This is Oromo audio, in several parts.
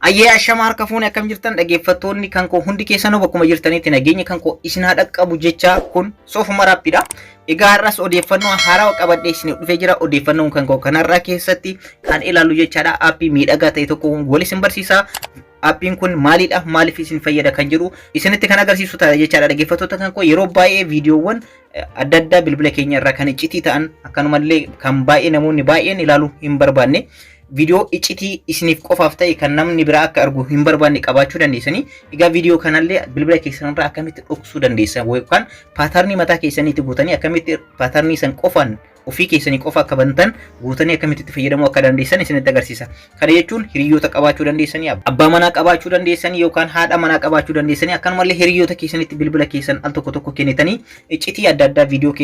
Ayyee, ashama harka fuune, akkam jirtan dhaggeeffattoonni kan koo hundi keessanuu? Bakkuma jirtanitti nageenya kan koo isin haa dhaqqabu jecha, kun Soofuma Raappiidha. Egaa har'as odeeffannoo haarawaa qabadhee isiniif dhufee jira. Odeeffannoon kan koo kanarraa keessatti kan ilaallu jechaadha. Aappii miidhagaa ta'e tokko wal isin barsiisa. Aappiin kun maalidha? Maaliif isin fayyada kan jedhu isinitti kan agarsiisu ta'a jechaadha. Dhaggeeffattoota kan koo, yeroo baay'ee viidiyoowwan adda addaa bilbila keenya irraa kan iccitii ta'an, akkanumallee kan baay'ee namoonni baay'een ilaaluu hin barbaanne, viidiyoo iccitii isiniif qofaaf ta'e kan namni biraa akka argu hin barbaanne qabaachuu dandeessanii. Egaa viidiyoo kanallee bilbila keessan irraa akkamitti dhoksuu dandeessan yookaan paatarnii mataa keessaniitti guutanii akkamitti paatarnii san qofaan ofii keessanii qofa akka bantan guutanii akkamitti itti fayyadamuu akka dandeessan isinitti agarsiisa. Kana jechuun hiriyoota qabaachuu dandeessanii, abbaa manaa qabaachuu dandeessanii yookaan haadha manaa qabaachuu dandeessanii, akkanumallee hiriyoota keessanitti bilbila keessan al tokko tokko kennitanii iccitii adda addaa, viidiyoo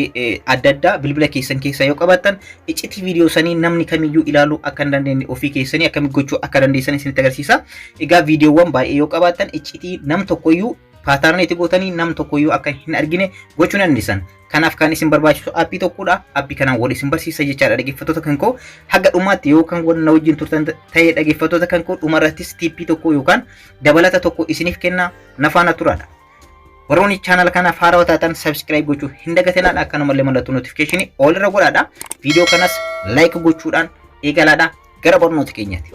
adda addaa bilbila keessan keessaa yoo qabaattan, iccitii viidiyoo sanii namni kamiyyuu ilaaluu akka hin dandeenye ofii keessanii akkamitti gochuu akka dandeessan isinitti agarsiisa. Egaa viidiyoowwan baay'ee yoo qabaattan, iccitii nam tokkoyyuu paatarnii itti gootanii nam tokkoyyuu akka hin argine gochuu dandeessan. Kanaaf kan isin barbaachisu aappii tokkodha. Aappii kanaan wal isin barsiisa jechaadha, dhaggeeffattoota kan koo. Haga dhumaatti yoo kan na wajjin turtan ta'e, dhaggeeffattoota kan koo, dhumarrattis tiippii tokko yookaan dabalata tokko isiniif kenna, na faana turaadha. Warroonni chaanala kanaaf haarawaa taatan subscribe gochuu hin dagatinaadha. Akkanumallee mallattoo notification all irra godhaadha. Viidiyoo kanas like gochuudhaan eegalaadha, gara barnoota keenyaatti.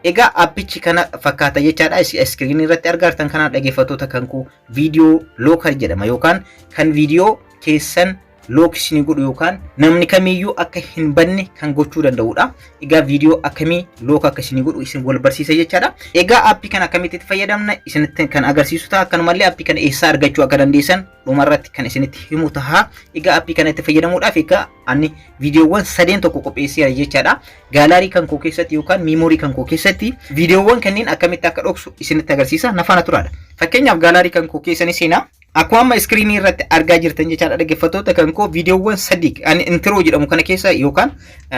Egaa aappichi kana fakkaata jechaadha. Iskiriinii irratti argartan kana, dhaggeeffattoota kan koo, Video Locker jedhama yookaan kan viidiyoo keessan lock isinii godhu yookaan namni kamiyyuu akka hin banne kan gochuu danda'udha. Egaa viidiyoo akkamii lock akka isinii godhu isin wal barsiisa jechaadha. Egaa aappii kana akkamitti itti fayyadamna isinitti kan agarsiisu ta'a. Akkanumallee aappii kana eessaa argachuu akka dandeessan dhumarratti kan isinitti himu ta'a. Egaa aappii kana itti fayyadamuudhaaf egaa ani viidiyoowwan sadeen tokko qopheesseera jechaadha. Gaalaarii kan koo keessatti yookaan miimoorii kan koo keessatti viidiyoowwan kanneen akkamitti akka dhoksu isinitti agarsiisa. Na faana turaadha. Fakkeenyaaf gaalaarii kan koo keessa ni seenaa. Akkuma amma iskiriinii irratti argaa jirtan jechaadha, dhaggeeffattoota kan koo, viidiyoowwan sadii ani intro jedhamu kana keessa yookaan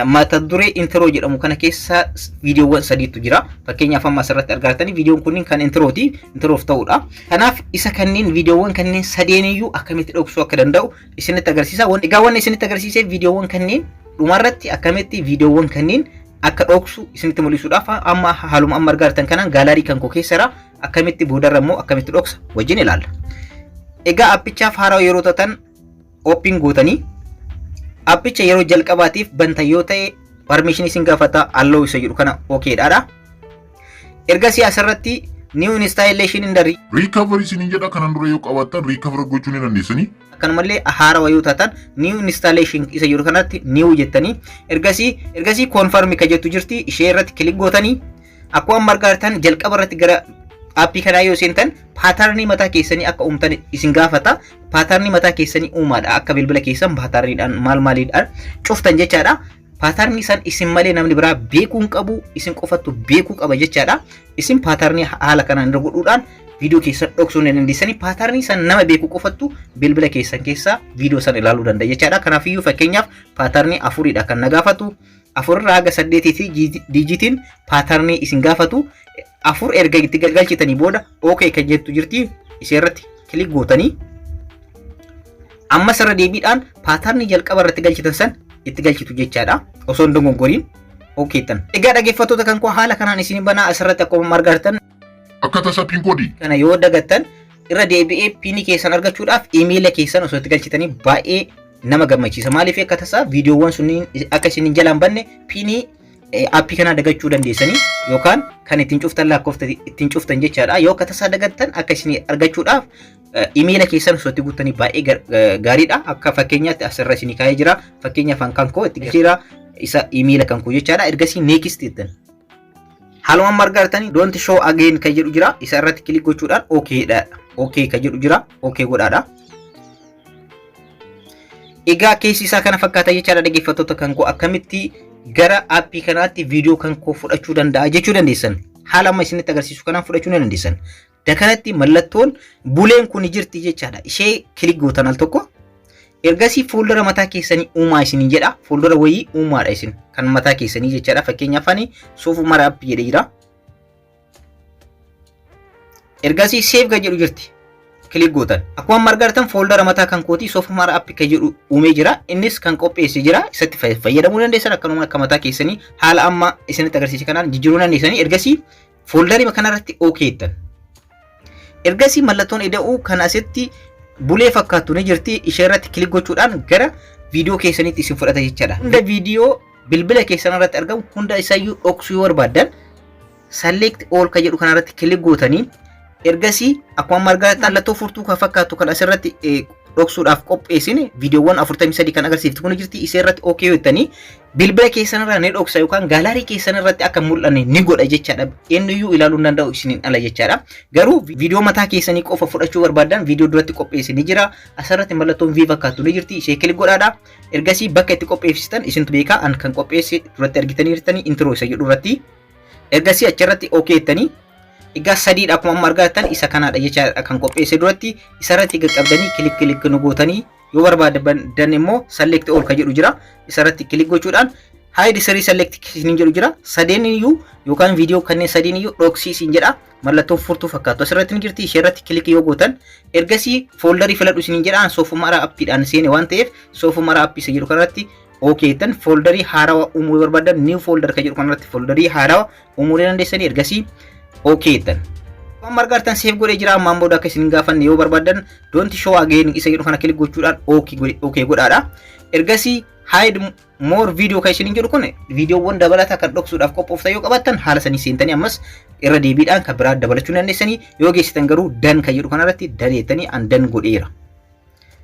mata duree intro jedhamu kana keessa viidiyoowwan sadiitu jira. Fakkeenyaaf amma asirratti argaa jirtanii viidiyoon kunniin kan introoti, introof ta'udha. Kanaaf isa kanneen viidiyoowwan kanneen sadeeniyyuu akkamitti dhoksuu akka danda'u isinitti agarsiisa. Egaa wanni isinitti agarsiisee viidiyoowwan kanneen dhumarratti akkamitti viidiyoowwan kanneen akka dhoksu isinitti mul'isuudhaaf, amma haaluma amma argaa jirtan kanaan gaalaarii kan koo keessara akkamitti, boodarra immoo akkamitti dhoksa wajjin ilaalla. Egaa aappichaaf haarawaa yeroo taatan open gootanii, aappicha yeroo jalqabaatiif bantan yoo ta'e permission isin gaafata, allow isa jedhu kana okay dhaadha. Ergasii asirratti new installation in the Recovery isiniin jedha. Kanan dura yoo qabaattan recover gochuu ni dandeessanii. Akkanumallee haarawaa yoo taatan new installation isa jedhu kanatti new jettanii, ergasii confirm ka jettu jirti, ishee irratti click gootanii, akkuma amma argaa jirtan jalqaba irratti gara aappii kanaa yoo seentan paatarnii mataa keessanii akka uumtan isin gaafata. Paatarnii mataa keessanii uumaadha. Akka bilbila keessan paatarniidhaan maal maaliidhaan cuftan jechaadha. Paatarnii san isin malee namni biraa beekuu hin qabu, isin qofattu beekuu qaba jechaadha. Isin paatarnii haala kanaan irra godhuudhaan viidiyoo keessan dhoksuu ni dandeessanii. Paatarnii san nama beeku qofattu bilbila keessan keessaa viidiyoo san ilaaluu danda'a jechaadha. Kanaafiyyuu fakkeenyaaf paatarnii afuridha kan na gaafatu. Afurraa haga saddeetiiti diijitiin paatarnii isin gaafatu. Afur erga itti galchitanii booda OK kan jettu jirti, ishee irratti click gootanii ammas irra deebiidhaan paatarnii jalqaba irratti galchitan san itti galchitu jechaadha. Osoo hin dogongoriin OK jettan. Egaa dhaggeeffattoota kan koo, haala kanaan isin banaa. Asirratti akkuma argartan Akka tasaa PIN koodii kana yoo dagattan irra deebi'ee piinii keessan argachuudhaaf iimeela keessan osoo itti galchitanii baay'ee nama gammachiisa. Maaliif akka tasaa viidiyoowwan sunniin akka isin jalaan banne piinii aappii kanaa dagachuu dandeessanii yookaan kan ittiin cuftan lakkoofta ittiin cuftan jechaadha. Yoo akka tasaa dagattan akka isin argachuudhaaf iimeela keessan osoo itti guuttanii baay'ee gaariidha. Akka fakkeenyaatti asirra isin kaa'ee jira. Fakkeenyaaf kan koo itti galcheera isa iimeela kan koo jechaadha. Ergasii next jettan. Haaluma amma argaa don't show again kan jedhu jira. Isa irratti click gochuudhaan OK dha. OK kan jedhu jira. OK godhaadha. Egaa keessi isaa kana fakkaata jechaadha, dhaggeeffattoota kan koo. Akkamitti gara aappii kanaatti viidiyoo kan koo fudhachuu danda'a jechuu dandeessan. Haala amma isinitti agarsiisu kanaan fudhachuu ni dandeessan. Dakanatti mallattoon buleen kun jirti jechaadha. Ishee click gootan al tokko. Ergasii fuuldura mataa keessanii uumaa isinii jedha. Fuuldura wayii uumaadha isin kan mataa keessanii jechaadha. Fakkeenyaaf ani Soofumar Aappii jedhee jira. Ergasii save kan jedhu jirti. Click gootan. Akkuma amma argartan fooldara mataa kan kootii Soofumar Aappii kan jedhu uumee jira. Innis kan qopheesse jira. Isatti fayyadamuu dandeessan, akkanuma akka mataa keessanii haala amma isinitti agarsiise kanaan jijjiiruu dandeessanii. Ergasii Folderii kanarratti okay jettan. Ergasii mallattoon ida'uu kan asitti bulee fakkaattu ni jirti, ishee irratti click gochuudhaan gara viidiyoo keessanitti isin fudhata jechaadha. Hunda viidiyoo bilbila keessan irratti argamu hunda isayyuu dhoksuu yoo barbaaddan, select all ka jedhu kanarratti click gootanii, ergasii akkuma amma argaa mallattoo furtuu kan fakkaattu kan asirratti dhoksuudhaaf qopheessine viidiyoowwan 43 kan agarsiiftu kun jirti. Ishee irratti okay jettanii bilbila keessan irraa ni dhoksa yookaan gallery keessan irratti akka mul'anne ni godha jechaadha. Eenyuyyuu ilaaluu hin danda'u isiniin ala jechaadha. Garuu viidiyoo mataa keessanii qofa fudhachuu barbaadan, viidiyoo duratti qopheesse ni jira. Asirratti mallattoon V fakkaattu ni jirti. Ishee click godhaadha. Ergasii bakka itti qopheessitan isintu beekaa. An kan qopheesse duratti argitanii jirtanii, intro isa jedhu irratti. Ergasii achirratti okay jettanii, egaa sadiidha akkuma amma argattan, isa kanaadha jechaadha kan qopheesse duratti. Isarratti qaqqabdanii click click nu gootanii, yoo barbaadan immoo select all ka jedhu jira, isarratti click gochuudhaan hide three select isin jedhu jira. Sadeen iyyuu yookaan viidiyoo kanneen sadeen iyyuu dhoksii isin jedha. Mallattoon furtuu fakkaatu asirratti ni jirti, ishee irratti click yoo gootan, ergasii folderii filadhu isin jedha. Soofumara appiidhaan seene waan ta'eef, Soofumara appii isa jedhu kanarratti okay jettan. Folderii haarawaa uumuu yoo barbaadan, new folder ka jedhu kanarratti folderii haarawaa uumuu dandeessanii, ergasii okay jettan. Waan argartan save godhee jira. Ammaan booda akka isin hin gaafanne yoo barbaadan, don't show again isa jedhu kana click gochuudhaan okay godhaadha. Ergasii hide more video kan isin jedhu kun, viidiyoowwan dabalataa kan dhoksuudhaaf qophooftan yoo qabaattan, haala sanii seentanii ammas irra deebiidhaan kan biraa dabalachuu dandeessanii. Yoo geessitan garuu done kan jedhu kanarratti done jettanii, an done godheera.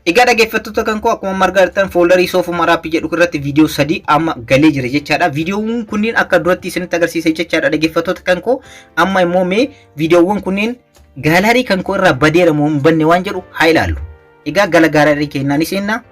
Egaa dhaggeeffattoota kan koo, akkuma amma argaa folderii Soofumar Appii jedhu irratti viidiyoo sadii amma galee jira jechaadha. Viidiyoowwan kunneen akka duratti isinitti agarsiise jechaadha, dhaggeeffattoota kan koo. Amma immoo mee viidiyoowwan kunneen gallery kan koo irraa badeera moo hin banne waan jedhu haa ilaallu. Egaa gara gallery keenyaa ni seenna.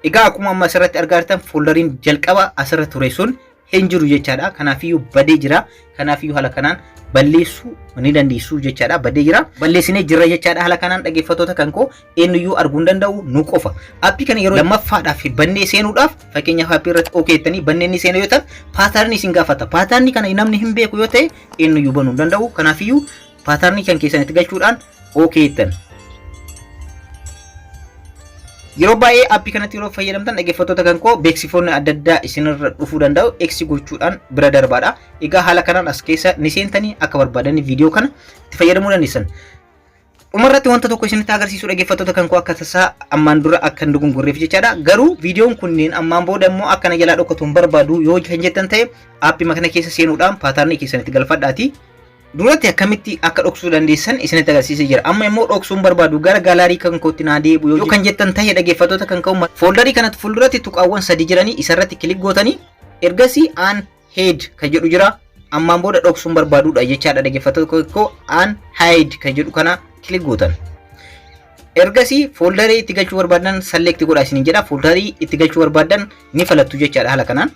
Egaa akkuma amma asirratti argaa jirtan, folderiin jalqaba asirra ture sun hin jiru jechaadha. Kanaafiyyuu badee jira. Kanaafiyyuu haala kanaan balleessuu ni dandeessu jechaadha. Badee jira. Balleessinee jirra jechaadha. Haala kanaan, dhaggeeffattoota kan koo, eenyuyyuu arguu hin danda'u, nu qofa. Appii kana yeroo lammaffaadhaaf bannee seenuudhaaf, fakkeenyaaf appii irratti okay jettanii bannee ni seenu yoo ta'an, patternii isin gaafata. Patternii kana namni hin beeku yoo ta'e, eenyuyyuu banuu hin danda'u. Kanaafiyyuu patternii kan keessan itti galchuudhaan okay jettan. Yeroo baay'ee appii kanatti yeroo fayyadamtan, dhaggeeffattoota kan koo, beeksifoonni adda addaa isinirra dhufuu danda'u. X gochuudhaan bira darbaadha. Egaa haala kanaan as keessa ni seentanii akka barbaadanii viidiyoo kana itti fayyadamuu dandeessan. Dhumarratti wanta tokko isinitti agarsiisu, dhaggeeffattoota kan koo, akka tasaa ammaan dura akka hin dogongorreef jechaadha. Garuu viidiyoon kunneen ammaan booda immoo akkana jalaa dhokatu hin barbaadu yoo kan jettan ta'e, appii kana keessa seenuudhaan patternii keessan itti galfadhaati. Duratti akkamitti akka dhoksuu dandeessan isinitti agarsiisee jira. Amma immoo dhoksuun barbaadu, gara gallery kan kootti naa deebi'u yoo kan jettan ta'e, dhaggeeffattoota kan ka'u, folderii kanatti fuulduratti tuqaawwan sadi jiranii isarratti click gootanii, ergasii unhide kan jedhu jira. Ammaan booda dhoksuun barbaadudha jechaadha, dhaggeeffattoota koo, unhide kan jedhu kana click gootan. Ergasii folderii itti galchuu barbaadan select godhaa isiniin jedha. Folderii itti galchuu barbaadan ni filattu jechaadha haala kanaan.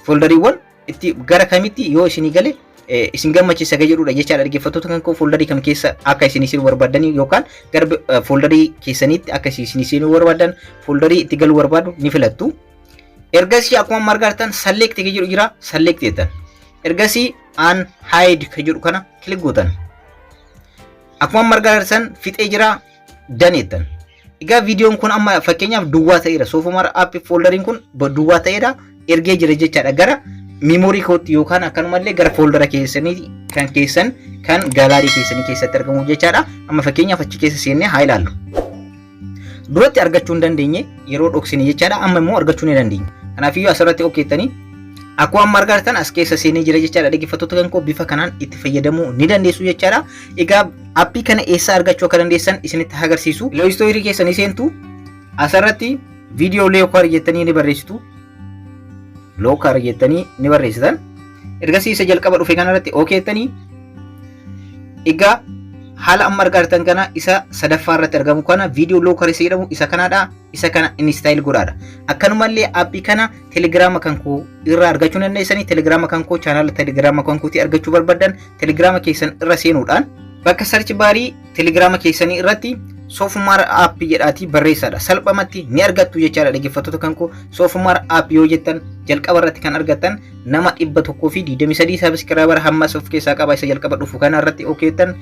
Folderiiwwan itti gara kamitti yoo isinii gale isin gammachiisa ga jedhudha jechaadha, dhaggeeffattoota kan koo. Folderii kam keessa akka isin isin barbaadanii yookaan gara folderii keessaniitti akka isin isin barbaadan, folderii itti galuu barbaadu ni filattu. Ergasii akkuma amma argartan select kan jedhu jira, select jettan. Ergasii unhide kan jedhu kana click gootan. Akkuma amma argartan fixee jira, done jettan. Egaa viidiyoon kun amma fakkeenyaaf duwwaa ta'eera. Soofumar appii folderiin kun duwwaa ta'eera, ergee jira jechaadha gara memory kootti yookaan akkanumallee gara foldera keessanii kan keessan kan gallery keessanii keessatti argamu jechaadha. Amma fakkeenyaaf achi keessa seennee haa ilaallu. Duratti argachuu hin dandeenye yeroo dhoksine jechaadha. Amma immoo argachuu ni dandeenya. Kanaafiyyuu asirratti okay jettanii, akkuma amma argartan as keessa seenee jira jechaadha. Dhaggeeffattoota kan koo, bifa kanaan itti fayyadamuu ni dandeessu jechaadha. Egaa appii kana eessaa argachuu akka dandeessan isinitti agarsiisu. Play Storeii keessanii seentu, asirratti Video Locker jettanii ni barreessitu. Locker jettanii ni barreessitan. Ergasii isa jalqaba dhufe kanarratti okay jettanii, egaa haala amma argartan kana isa sadaffaa irratti argamu kana, Video Locker isa jedhamu isa kanaadha. Isa kana install godhaadha. Akkanumallee appii kana Telegiraama kan koo irraa argachuu dandeessanii. Telegiraama kan koo, chaanaala Telegiraama kan kootii argachuu barbaadan, Telegiraama keessan irra seenuudhaan bakka search barii Telegiraama keessanii irratti Soofumar appii jedhaatii barreessaadha. Salphumatti ni argattu jechaadha, dhaggeeffattoota kan koo. Soofumar appii yoo jettan jalqaba irratti kan argattan nama 123 subscriber hammas of keessaa qaba. Isa jalqaba dhufu kana irratti okay jettan.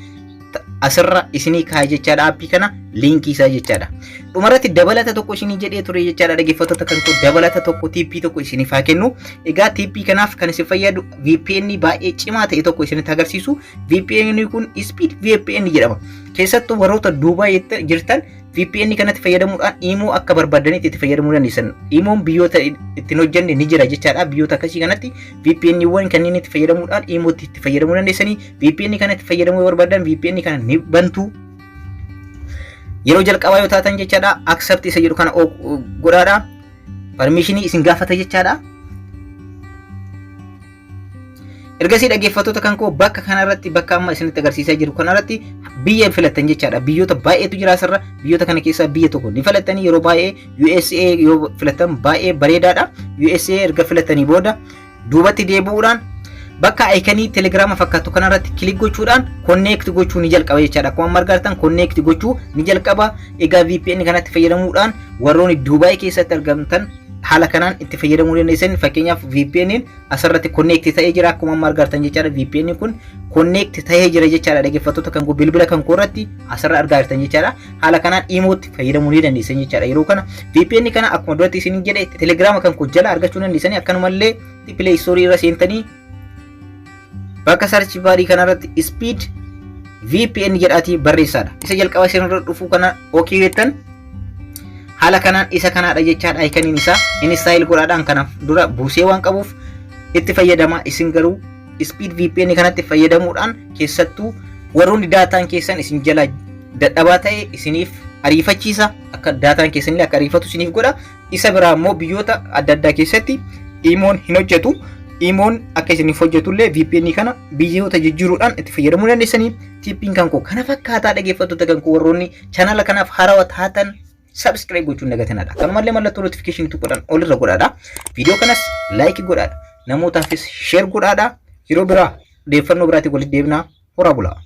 Asirra isinii kaa'e jechaadha, aappii kana liinkii isaa jechaadha. Dhumarratti dabalata tokko isinii jedhee ture jechaadha, dhaggeeffattoota kan koo, dabalata tokko, tiippii tokko isiniif haa kennu. Egaa tiippii kanaaf kan isin fayyadu VPN baay'ee cimaa ta'e tokko isinitti agarsiisu. VPN kun Speed VPN jedhama. Keessattuu warroota Duubaa jirtan VPN kanatti fayyadamuudhaan Imo akka barbaadanitti itti fayyadamuu dandeessan. Imoon biyyoota ittiin hojjenne ni jira jechaadha. Biyyoota akkasii kanatti VPN-wwan kanneen itti fayyadamuudhaan Imootti itti fayyadamuu dandeessanii. VPN kanatti fayyadamuu yoo barbaadan VPN kana ni bantu. Yeroo jalqabaa yoo taatan jechaadha, accept isa jedhu kana godhaadha. Permissionii isin gaafata jechaadha. Ergasii dhaggeeffattoota kan koo, bakka kanarratti, bakka amma isinitti agarsiisaa jiru kanarratti biyya filattan jechaadha. Biyyoota baay'eetu jira asirra. Biyyoota kana keessaa biyya tokko ni filattanii, yeroo baay'ee USA yoo filattan baay'ee bareedaadha. USA erga filattanii booda duubatti deebi'uudhaan bakka ayikonii telegiraama fakkaatu kanarratti click gochuudhaan connect gochuu ni jalqaba jechaadha. Akkuma amma argitan connect gochuu ni jalqaba. Egaa VPN kanatti fayyadamuudhaan warroonni Duubaay keessatti argamtan haala kanaan itti fayyadamuu dandeessan. Fakkeenyaaf, VPN asirratti connect ta'ee jira, akkuma amma argartan jechaadha. VPN kun connect ta'ee jira jechaadha, dhaggeeffattoota kan koo, bilbila kan koo irratti asirra argaa jirtan jechaadha. Haala kanaan Imootti fayyadamuu ni dandeessan jechaadha. Yeroo kana VPN kana akkuma duratti isin jedhe Telegiraama kan koo jala argachuu dandeessanii. Akkanumallee Play Store irra seentanii bakka search barii kanarratti Speed VPN jedhaatii barreessaadha. Isa jalqaba isin irra dhufu kana okay jettan. Haala kanaan isa kanaadha jechaadha. Ayikaniin isaa install godhaadhaan kanaaf dura buusee waan qabuuf itti fayyadama. Isin garuu Speed VPN kanatti fayyadamuudhaan keessattuu warroonni daataan keessan isin jala dadhabaa ta'e isiniif ariifachiisa, akka daataan keessanillee akka ariifatu isiniif godha. Isa biraa immoo biyyoota adda addaa keessatti Imoon hin hojjetu. Imoon akka isiniif hojjetullee VPN kana biyyoota jijjiiruudhaan itti fayyadamuu dandeessanii. Tiippiin kan koo kana fakkaataa. Dhaggeeffattoota kan koo, warroonni chaanala kanaaf haarawaa taatan subscribe gochuun dagatinadha. Akkanumallee mallattoo notification tuquudhaan olirra godhaadha. Viidiyoo kanas like godhaadha. Namootaafis share godhaadha. Yeroo biraa odeeffannoo biraatiin walitti deebinaa. Horaa bulaa.